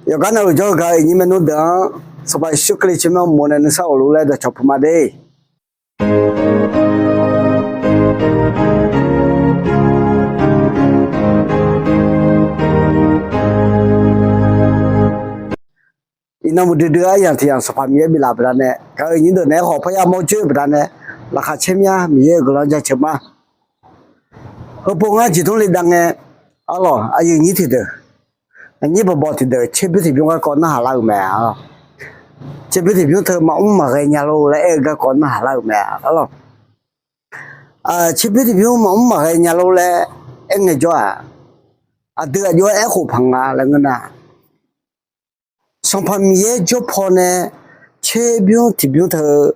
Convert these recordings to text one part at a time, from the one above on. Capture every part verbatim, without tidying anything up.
Yawqgar navluf jawr-eu gaq-eu iqnyir maernmr deuq-anr, Sanqpaq Yeqsur Kali tsawrmyanr mawf nae nuisar ghofluf laer dawqcawq puq ma de. Iqnan muiqdui dui-eu aryamq tiq yamq Sanqpaq Miqyaer biflaf baqdanae, gaq-eu iqnyir deuq naeq-aer khawf parya mawr coer-eu baqdanae, laqkhaq caer mya Miqyaer-euq guiqlanq jaceuq ma. Heupov ngar jeqdmr le dav ngae, arlawq, aqyuif nyir tiqdeuq, aqnyir bawqbawq tiqdeuq tserbymr tiqbymr garkawv narhaq lar-euq mae, arlawq. Tserbymr tiqbymr teu maqmr maqghae nya lor laer aer-eu garkawv narhaq lar-euq mae, arlawq. Tserbymr tiqbymr maqmr maqghae nya lor laer aer ngaejawr-aq, aqdui aqjox-aer aerkhof paq nga laer ngeur nar, Sanqpaq Miqyaer jawr paw nae tserbymr tiqbymr teu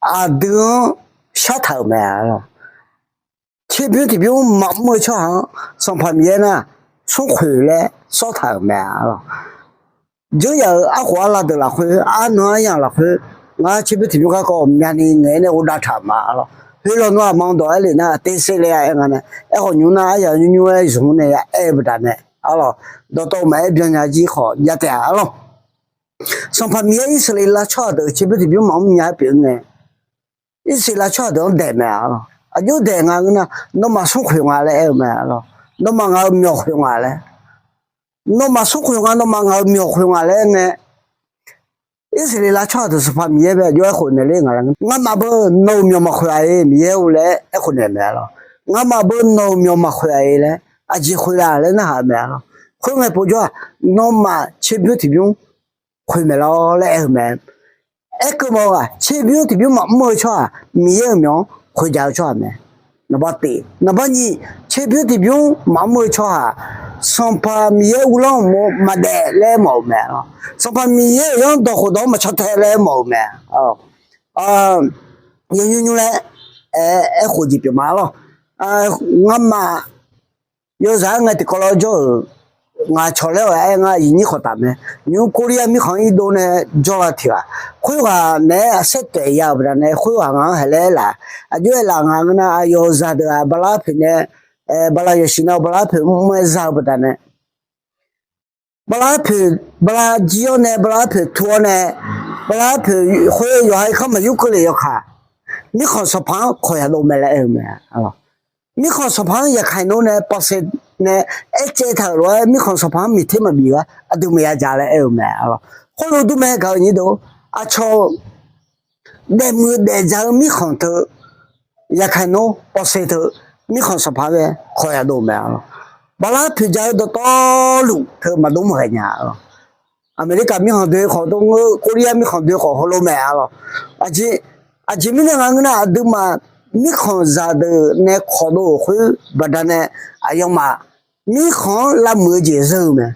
aqdui-anr shartaq-euq mae, arlawq. Tserbymr tiqbymr maqmr-eu tsawrhaq-anr Sanqpaq Miqyaer nar, smrkhoeq laer sawrtaq-euq mae, arlawq. Dzeur yaf-euq arkhof arla deuq lafkhoer, arnan aryamq lafkhoer, ngar tserbymr tiqbymr garkawv ghawqmyani ngaeq-aer nae ghov dav taq-euq ma, arlawq. Khoerlof nawr aqma dawq aer lef nar, aqtersher le-a aer nga nae, aerkhawf nymr nar aryaq nymr nymr-aer zmq nae ya aer-eu baqdanae, arlawq, dawqtawv maqaer byannya jir khawf jav taef-a, arlawq. Sanqpaq Miqyaer Irsaqleqlav tsawrhaq deuq tserbymr tiqbymr maqmr nya-aer pyeuf-eu ngae, Irsaqleqlav tsawrhaq deuq-anr daeq mae, arlawq. Aqjox daeq nga ngeur nar, nawmaf smrkhoeq nga laer aer-eu mae, arlawq. Nawmaf ngaq-euq myawq khoeq nga laer, nawmaf smrkhoeq nga, nawmaf ngaq-euq myawq khoeq nga laer aer ngae, Irsaqleqlav tsawrhaq deuq Sanqpaq Miqyaer bae aqjox-aer aerkhof naeq ler nga laer, ngamaf beu nawq-euq myawq maqkhoeq-a-iq Miqyaer-or laer aerkhof naeq mae, arlawq. Ngamaf beu nawq-euq myawq maqkhoeq-a-iq laer, aqjeq khoeq la laer narhaq-eu mae, arlawq. Khoerngae povjawr-aq, nawmaf tserbymr tiqbymr khoeq maeq lawr laer aer-eu mae. Aerkeuv mawf-eu-aq, tserbymr tiqbymr maqmr-eu tsawrhaq Miqyaer-euq myawq-anr khoeqdzaq-eu tsawrhaq mae. Naqbar tiq, naqbar nyiq, tserbymr tiqbymr maqmr-eu tsawrhaq Sanqpaq Miqyaer uvlanr uqmov maqdaef laer mawf-euq mae, arlawq. Sanqpaq Miqyaer-euq yanr dawq khofdawq-anr maqcaw tae laer mawf-euq mae, arlawq. Yawnymr nymr laer aer, aerkhof jeq pyeuf ma, arlawq. Ngamaf yawzaq-aer ngae tiqkawv lawr jawr-euq, ngaq cawq laer-awq aer ngar aqyuif nyir khawf taf mae. Nymr Korea mirkhanq-anr irdov nae jawrla tiq ghaq, khoerghaq naeq-aer saertaef ya-euq baqdanae, khoerghaq ngaq-anr haeq laer aerlaf. Aqjox aerlaf nga ngeur nar, aqyawf zaqdeuq-aq bala arpoeq nae, bala yawqsiq nav bala arpoeq mr-aer za-eu baqdanae, bala arpoeq, bala jir-awr nae bala arpoeq tu-awr nae, bala arpoeq khoer yawqha irkanr maqyur keuvle yawkaq, mirkhanq sanqpaq-anr kawq yadov mae laer aer-eu mae. Mirkhanq sanqpaq-anr yaqkaiq nmr nae pawvsaev nae aercaev taq-euq lof-aer mirkhanq sanqpaq-anr miqter maqbif gar aqdui maqya dzaq laer aer-eu mae, arlawq. Khoerlof dur mae gaq-eu nyir deuq, aqcawq daefmuiq daefdzaq-eu mirkhanq teu, yaqkaiq nmr pawvsaev teu, mirkhanq sanqpaq-anr bae kawq yadov-eu mae, arlawq. Bala arpoeq dzaq-eu dawqtawvluf teu maqdov maqghae nya, arlawq. Aqmeqlirkaq mirkhanq doe khawf dov ngeur, Korea mirkhanq doe khawf heulof mae, arlawq. Aqjeq mirnae nga ngeur nar, aqduimaf mirkhanq zaqdeuq nae kawqdov-euq khoer baqdanae, aqyawfmaf mirkhanq-anr lavmuiq-eu jeq zeur-eu mae.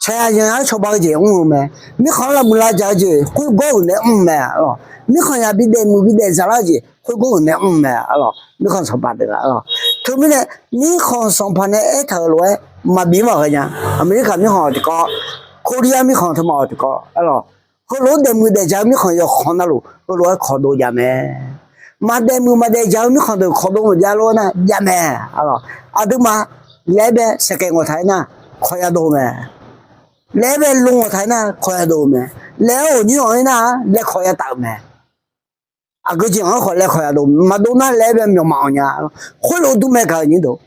Saqyaq yanqyaq-anr cawba-eu jeq mr-eu mae. Mirkhanq-anr lavmuiq lavdzaq-eu jeq khoergawr-euq nae mr-eu mae, arlawq. Mirkhanq yaq bidaef muiq bidaef dzaqlar-eu jeq khoergawr-euq nae mr-eu mae, arlawq. Mirkhanq sanqpaq deuq-aq, arlawq. Teumirnae mirkhanq sanqpaq nae aertaq-euq lof-aer maqbif maqghae nya. Aqmeqlirkaq mirkhanq-awq tiqkawv, Korea mirkhanq teu maqawq tiqkawv, arlawq. Heulof-aer daefmuiq daefdzaq-eu mirkhanq yawqkhanq navluf heulof-aer kawqdov jav mae. Maqdaef muiq maqdaef dzaq-eu mirkhanq deuq kawqdov maqjav lof-aer nar jav mae, arlawq. Aqduimaf laer bae saeqkaeq ngawqtaq-aer nar kawq yadov-eu mae. Laer bae lo ngawqtaq-aer nar kawq yadov-eu mae. Laer-awr ghawqnymr-anr-aer nar laer kawq yataf-euq mae. Aqgeu jeq-anr khawf laer kawq yadov, maqdov nar laer bae myawq maqanq nya. Khoerlof dur mae gaq-eu nyir deuq.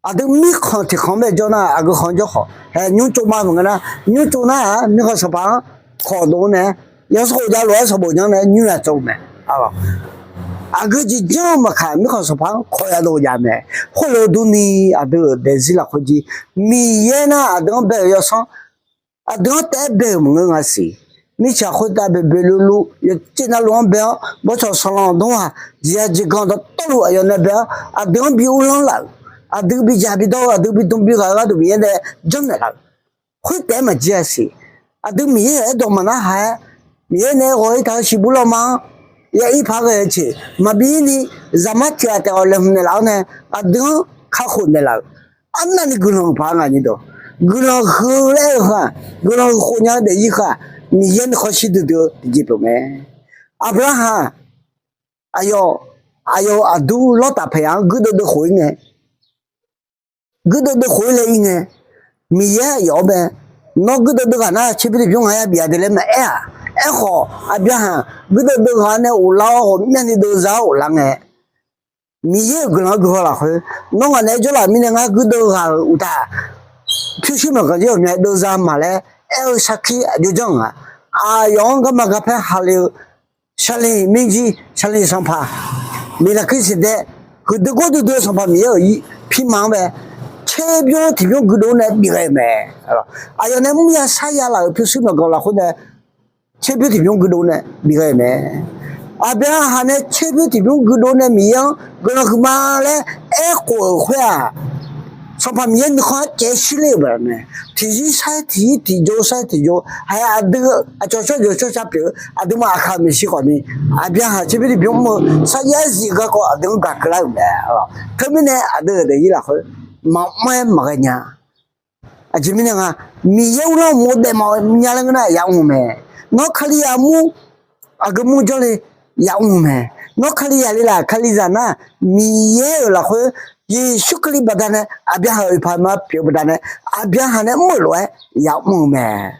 Aqdui mirkhanq tiqkhanq-anr bae jawr nar aqgeu khanq-anr jawr khawf, hae nymr tsov ma maqngeur nar, nymr tsov nar-aq mirkhanq sanqpaq-anr kawqdov nae, yawsanr khof javlof-aer sanqbof janr nae nymr yaq tsov-eu mae. Aqgeu jeq janr-eu maqkaq mirkhanq sanqpaq-anr kawq yadov jav mae. Khoerlof durni aqdui-euq daefzir lafkhoer jir, Miqyaer nar aqdui-anr bae-euq yawsanr, aqdui-anr taef-aer bae-euq maqngeur nga siq. Mirtsaq khoertav baebae luvluv yawcev navluf-anr bae-awr, bawrtsanq sanqlanq dawr-aq, jeqya jeqganq dawqtawvluf aqyawf nae bae-awr, aqdui-anr bi uvlanr laf-euq, aqdui bi jaq bi dawr-eu, aqdui bi dm bi ghaq-eu gharduq Miqyaer nae janrnaeq laf-euq, khoertaef-aer maqjir-a siq. Aqdui Miqyaer-euq aerdawq maqnarhaq-aer, Miqyaer nae ghawq-ir taq-eu shiqbuir lanma-anr ya ir paq ghae-eu jeq maqbi ni, zaqmar tiq ghaq taef-awq laeqhmq naeqlaf-awr nae, aqdui-anr kakhof naeqlaf-euq, arnavni guiqlanq paq-aer nga nyir deuq. Guiqlanq huiq-eu laer-eu heu-aq, guiqlanq huiq khofnya-eu daefzir heu-aq, Miqyaer nuikhanr shir duidui-eu tiqjeq pyeuf mae. Aqbyaqhaq aqyawf, aqyawf-euq aqdur Lawrtaf paeq-anr guirdeuv deuv khof-ir ngae, guirdeuv deuv khof-ir laer ir ngae, Miqyaer yawf-awr mae, nawr guirdeuv deuv ghaq nar tserbymr tiqbymr ngaq yabif-a de laer maqaer-aq. Aerkhawf Aqbyaqhaq guirdeuv deuv ghaq-awr nae ghoflar-awr ghawqmyavni deuvza-awr ghoflar ngae, Miqyaer-euq guiqlanq-anr guihaw lafkhoer, nawr ngaq naeq-aer jawrlaf mirnae ngar guirdeuv ghaq-euq uqtaf, pyurshuir myawqganq jir ghawqmya deuvza ma laer aer-eu sarkir aqjox janr-eu nga. Aqyawf-anr garma garpaer hale-eu Saqlaq mirjir, Saqlaq sanqpaq, Miqlaqkir siqdaer, huiqdui gawrdui dui-eu Sanqpaq Miqyaer-euq pirma-anr bae, tserbymr tiqbymr guirdeuv nae bif ghae-euq mae. Aqyawf nae mrya sarya laf-euq pyurshuir myawqganq lafkhoer nae tserbymr tiqbymr guirdeuv nae bif ghae-euq mae. Aqbyaqhaq nae tserbymr tiqbymr guirdeuv nae Miqyaer-anr guiqlanq huiqma laer aerkhof-euq khoer-aq, Sanqpaq Miqyaer nuikhanr-anr caev shirler-euq baqdanae, tiqzir sair tiqzir, tiqjawr sair tiqjawr, haeq aqdui aqcawq shawr jawq shawr sha pyeuf-eu aqduimaf aqkaq maeqshi khawfni, Aqbyaqhaq tserbymr tiqbymr mr-eu sarjax zif-eu garkawv aqdui-anr gaq keuvlar-euq mae. Teumirnae aqdui-euq daefzir lafkhoer maqmr-aer maqghae nya. Aqjeq mirnae nga, Miqyaer uvlanr-eu mawf daef mawf nya laer ngeur nar yamr-eu mae. Nawr Kalizaq mur, aqgeu mur jawrle yamr-eu mae. Nawr Kalizaq le laf, Kalizaq nar, Miqyaer-euq lafkhoer, Yeqsur Kali baqdanae Aqbyaqhaq-euq oeqpaq ma pyeuf-eu baqdanae, Aqbyaqhaq nae mr-euq lof-aer yamr-eu mae.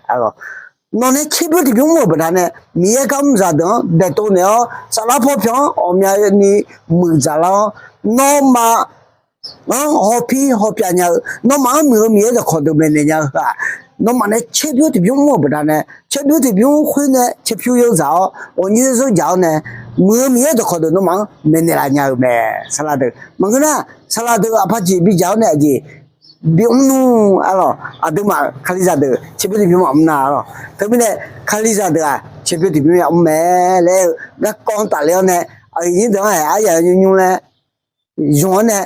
Nawq nae tserbymr tiqbymr mr-euq baqdanae, Miqyaer gar mrzaq deuq-anr daeqtov naeq-awr, saflar paw pyawq-anr ghawqmyani muiqdzaq lar-awr, nawmaf-anr hawpir hawpyav nya-eu, nawmaf-anr muiq-eu Miqyaer dawqkawq deuq maeqnaeq nya-eu heu-aq, nawmaf nae tserbymr tiqbymr mr-euq baqdanae, tserbymr tiqbymr khoer nae tserpyur yawdzaq-awr ghawqnyoer zeur dzaq-awr nae, muiq-eu Miqyaer dawqkawq deuq nawmaf-anr maeqnaeq laf nya-euq mae. Saqlaq deuq maqngeur nar, saqlaq deuq aqpaq jeq bidzaq-awr nae aqjeq bimr nmr-a lawq. Aqduimaf Kalizaq deuq tserbymr tiqbymr maqmr nar-a lawq. Teumirnae Kalizaq deuq-aq tserbymr tiqbymr yamr mae laer-eu garkawv-anr tafler-awr nae, aqyuif nyir deuq-anr haeq aryaq nymr nymr laer zmq-awr nae,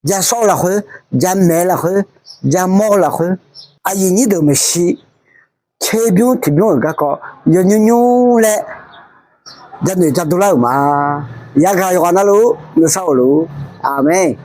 ja sawr-eu lafkhoer, ja maeq-eu lafkhoer, ja mawr-eu lafkhoer, aqyuif nyir deuq maeqshi tserbymr tiqbymr-euq garkawv yawnymr nymr laer janoeq jadov lar-euq ma. Yagaq yawqghaq navluf nuisar of luf-ur. Aqmeq.